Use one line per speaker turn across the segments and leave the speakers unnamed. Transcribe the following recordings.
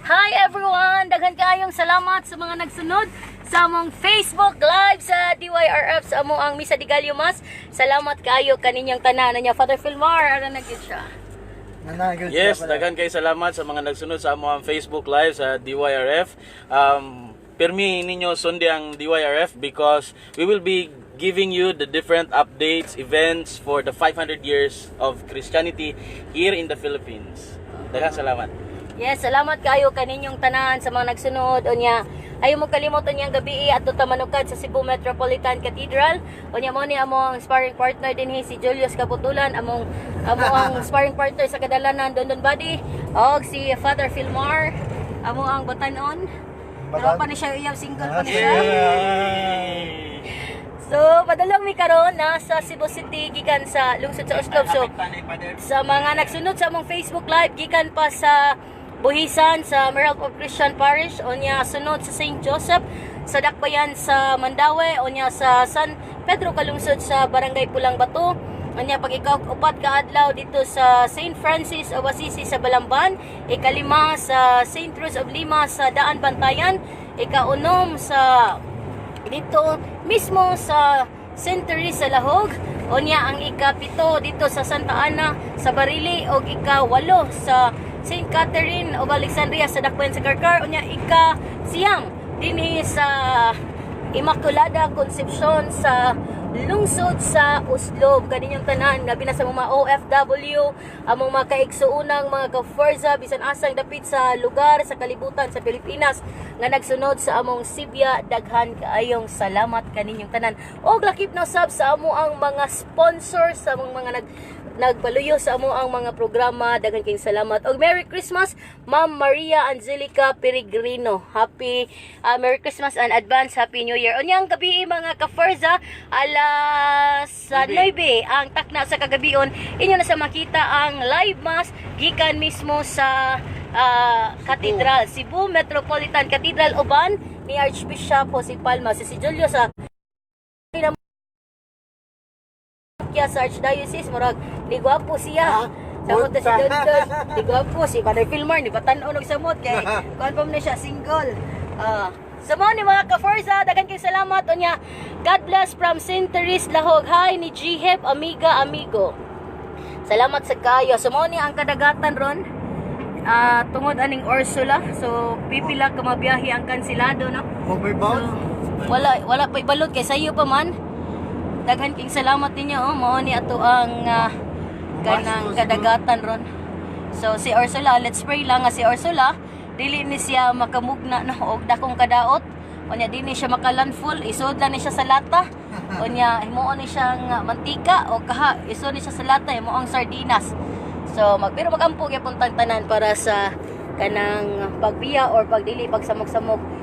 Hi everyone! Daghan kaayong salamat sa mga nagsunod sa among Facebook Live sa DYRF sa among ang Misa de Gallo Mass. Salamat kaayo kaninyong tanan niya. Father Filmar, ara na gyud siya.
Nanagod.
Yes, daghan kay salamat sa mga nagsunod sa among Facebook Live sa DYRF. Pirmi ninyo sundi ang DYRF because we will be giving you the different updates, events for the 500 years of Christianity here in the Philippines. Daghan salamat.
Yes, salamat kayo kaninyong tanan sa mga nagsunod. Unya, ayaw mo kalimot unyang gabi adto ta manukad sa Cebu Metropolitan Cathedral. Unya mo ni among sparring partner dinhi si Julius Kaputulan, among amo ang sparring partner sa kadalanan Don Don Body og si Father Filmar, amo ang batanon. Pero pa ni siya iyang single pa ni siya. So, padulong mi karon nasa Cebu City gikan sa lungsod sa Oslob. So, sa mga nagsunod sa among Facebook Live gikan pa sa Buhisan sa Merald of Christian Parish, unya sunod sa St. Joseph sa Dakbayan sa Mandaue, unya sa San Pedro Calungsod sa Barangay Pulang Bato, unya pag ikaw upat ka adlaw dito sa St. Francis of Assisi sa Balamban, ikalima sa St. Rose of Lima sa Daan Bantayan, ikaunom sa dito mismo sa St. Teresa Lahog, unya ang ikapito dito sa Santa Ana sa Barili og ikawalo sa St. Catherine of Alexandria sa Dakbayan sa Carcar, unya ika siyam dinhi sa Immaculada Concepcion sa lungsod sa Oslob. Kaninyong tanan nga sa mga OFW, among mga kaigsuunang mga ka-Forza bisan asang dapit sa lugar sa kalibutan sa Pilipinas nga nagsunod sa among Sibya, daghan kaayong salamat kaninyong tanan. Og lakip na sab sa amo ang mga sponsor, sa among mga nagpaluyo sa amo ang mga programa, daghan kayong salamat. Og Merry Christmas, Ma'am Maria Angelica Peregrino. Happy Merry Christmas and advance Happy New Year. Unyang gabi mga ka-Forza, alas 9 ang takna sa kagabion, inyo na sa makita ang live mass gikan mismo sa Cathedral, Cebu Metropolitan Cathedral uban ni Archbishop Jose Palma. Si Julio sa sa Archdiocese, murag ni gwapo siya. Samot na si Don Don, ni gwapo si Father Filmar, ni batan-on og samot kay kuan pa man na siya, single. Ah, so mo ni mga ka-Forza, daghan kay salamat unya. God bless from St. Therese Lahog. Hi ni Giheb Amiga Amigo. Salamat sa kayo. So mo ni ang kadagatan ron. Ah, tungod aning Ursula. So pipila ka mabiyahe ang kansilado, no?
Overbound?
So, wala wala pa ibalot kay sayo pa man. Daghan king salamat ninyo, oh. Mao ni ato ang kanang kadagatan ron. So si Ursula, let's pray lang nga si Ursula dili ni siya makamugna, no, og dakong kadaot. Unya di ni siya makalandfall, isod lang ni siya sa lata. Unya himuon ni siyang mantika o kaha, isod ni siya sa lata, himuong sardinas. So pero magampo gyapon tang tanan para sa kanang pagbiya or pagdili pagsamok-samok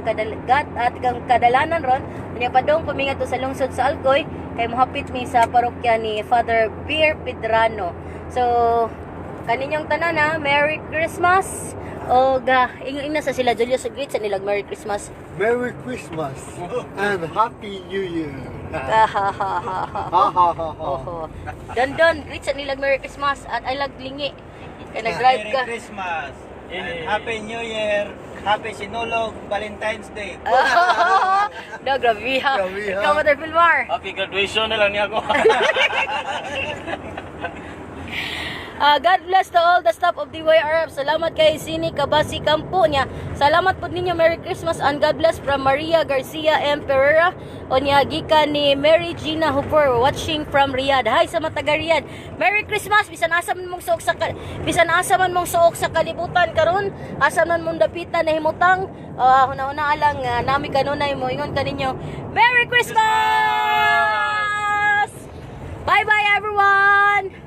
kadalgat at kang kadalanan ron. Unya padong pamingat to sa lungsod sa Alcoy kay mohapit mi sa parokya ni Father Beer Pedrano. So kaninyong tanan ha, Merry Christmas og ingon na sa sila Julius sa greet sa nilag Merry Christmas.
Merry Christmas and Happy New Year.
Ha ha ha ha.
Ha ha ha ha.
Oho. Don Don, greet sa nilag Merry Christmas at ay laglingi kay nag-drive
Merry
ka.
Christmas. And Happy New Year. Happy Sinulog, Valentine's Day.
No, grabe ha.
Grabe, ha.
Ikaw, Mother Filmar.
Happy graduation na lang niya ako.
Ah, God bless to all the staff of DYRF. Salamat kay Sini Kabasi Kampo niya. Salamat po ninyo. Merry Christmas and God bless from Maria Garcia M. Pereira. O niya gikan ni Mary Gina Hooper watching from Riyadh. Hi sa mga taga Riyadh. Merry Christmas bisan asa man mong suok sa kalibutan karon, asa man mong dapitan na himutang, huna-huna lang nami kanunay mo ingon kaninyo. Merry Christmas! Bye bye everyone.